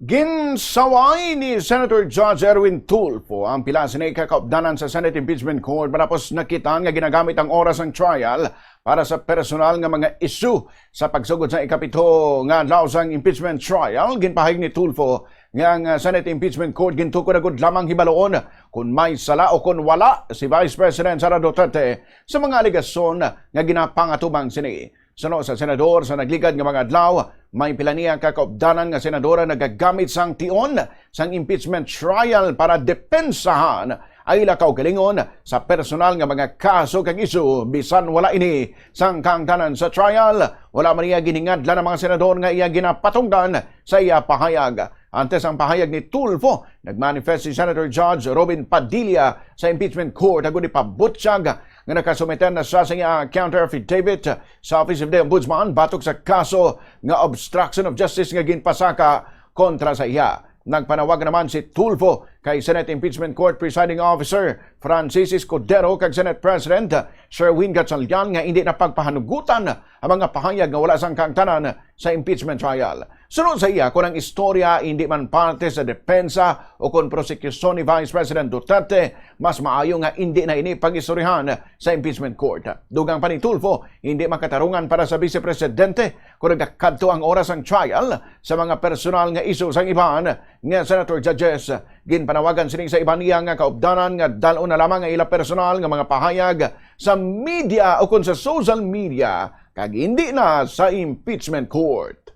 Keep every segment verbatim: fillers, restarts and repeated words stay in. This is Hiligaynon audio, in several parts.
Ginsaway ni Senator Judge Erwin Tulfo ang pila sini ka kaupdanan sa Senate Impeachment Court matapos nakit-an nga ginagamit ang oras sang trial para sa personal nga mga isyu. Sa pagsugod sa ikapito nga adlaw sang impeachment trial, ginpahayag ni Tulfo nga ang, ah, Senate Impeachment Court gintukod na gud lamang hibaluon kon may sala o kon wala si Vice President Sara Duterte sa mga alegasyon nga ginapangatubang sini. Suno sa senador, sa nagligad nga mga adlaw, may pila niya ka kaupdanan nga senador ang nagagamit sang tion sang impeachment trial para depensahan ang ila kaugalingon sa personal nga mga kaso kag isyu, bisan wala ini sang kahangtanan sa trial. Wala man niya giningadlan ang mga senador nga iya ginapatungdan sa iya pahayag. Antes ang pahayag ni Tulfo, nagmanifest si Senator Judge Robin Padilla sa impeachment court agud ipabutyag nga nakasumiter na siya sa iya counter affidavit sa Office of the Ombudsman batok sa kaso nga obstruction of justice nga ginpasaka kontra sa iya. Nagpanawag naman si Tulfo kay Senate Impeachment Court Presiding Officer Francis Escudero kag Senate President Sherwin Gatchalian nga indi na pagpahanugutan ang mga pahayag nga wala sang kahangtanan sa impeachment trial. Suno sa iya, kon ang istorya hindi man parte sa depensa o kon prosekusyon ni Vice President Duterte, mas maayo nga indi na ini pag-istoryahan sa impeachment court. Dugang pa ni Tulfo, hindi makatarungan para sa Vice Presidente kon nagakadto ang oras sang trial sa mga personal nga isyu sang iban nga senator judges. Ginpanawagan sini sa iban niya nga kaupdanan nga dal-on na lamang ang ila personal nga mga pahayag sa media o kon sa social media kag hindi na sa impeachment court.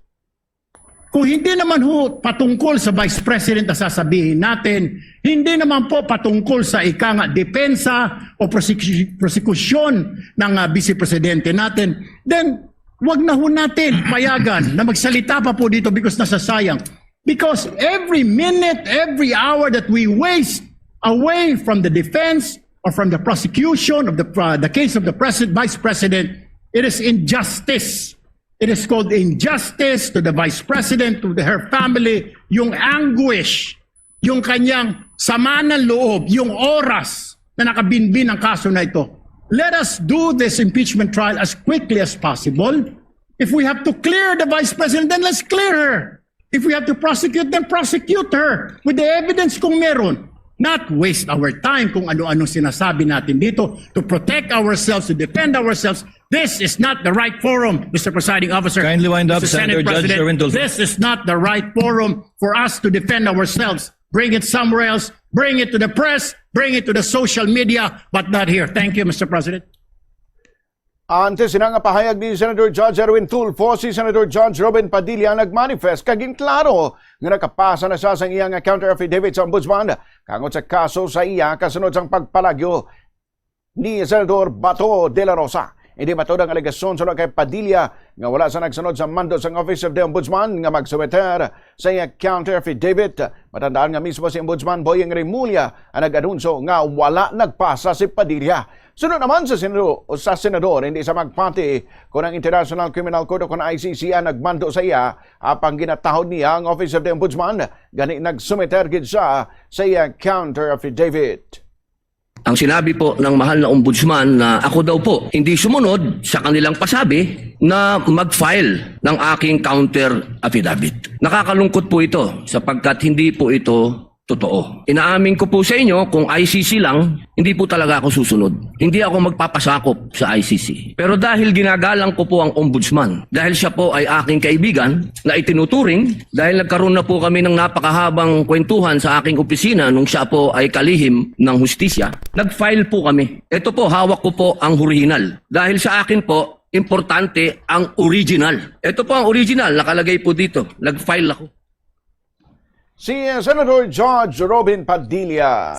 Kung hindi naman ho patungkol sa Vice President ang sasabihin natin, hindi naman po patungkol sa ika nga depensa o prosecus- prosecution ng ah, Vice Presidente natin, then wag na ho natin payagan na magsalita pa po dito because nasasayang. Because every minute, every hour that we waste away from the defense or from the prosecution of the, uh, the case of the president, Vice President, it is injustice. It is called injustice to the Vice President, to the, her family, yung anguish, yung kanyang sama ng loob, yung oras na nakabinbin ang kaso na ito. Let us do this impeachment trial as quickly as possible. If we have to clear the Vice President, then let's clear her. If we have to prosecute, then prosecute her with the evidence kung meron. Not waste our time kung ano-ano sinasabi natin dito to protect ourselves, to defend ourselves. This is not the right forum, Mister Presiding Officer. Kindly wind up, Mister Senate Senator Judge President. Sherwin Tulfo. This is not the right forum for us to defend ourselves. Bring it somewhere else. Bring it to the press. Bring it to the social media, but not here. Thank you, Mister President. Antes sina nga pahayag ni Senator Judge Erwin Tulfo, si Senator Judge Robin Padilla nagmanifest kag ginklaro nga nakapasa na siya sang iya nga counter affidavit sa Ombudsman kangot sa kaso sa iya kasunod sang pagpalagyo ni Senador Bato de la Rosa. Hindi matod ang alegasyon suno kay Padilla nga wala sa nagsunod sa mando sang Office of the Ombudsman nga magsumiter sa iya counter affidavit. Matandaan nga mismo si Ombudsman Boying Remulla ang nag-anunsyo nga wala nagpasa si Padilla. Suno naman sa senado, sa senador, hindi sa magpati kung ang International Criminal Court o kung I C C ang nagmando sa iya, apang ginatahod niya ang Office of the Ombudsman, gani nagsumiter gid siya sa iya counter affidavit. Ang sinabi po ng mahal na ombudsman na ako daw po hindi sumunod sa kanilang pasabi na mag-file ng aking counter affidavit. Nakakalungkot po ito sapagkat hindi po ito totoo. Inaamin ko po sa inyo, kung I C C lang, hindi po talaga ako susunod. Hindi ako magpapasakop sa I C C. Pero dahil ginagalang ko po ang ombudsman, dahil siya po ay aking kaibigan na itinuturing, dahil nagkaroon na po kami ng napakahabang kwentuhan sa aking opisina nung siya po ay kalihim ng hustisya, nag-file po kami. Ito po, hawak ko po ang original. Dahil sa akin po, importante ang original. Ito po ang original, nakalagay po dito. Nag-file ako. Si uh, Senator Judge Robin Padilla.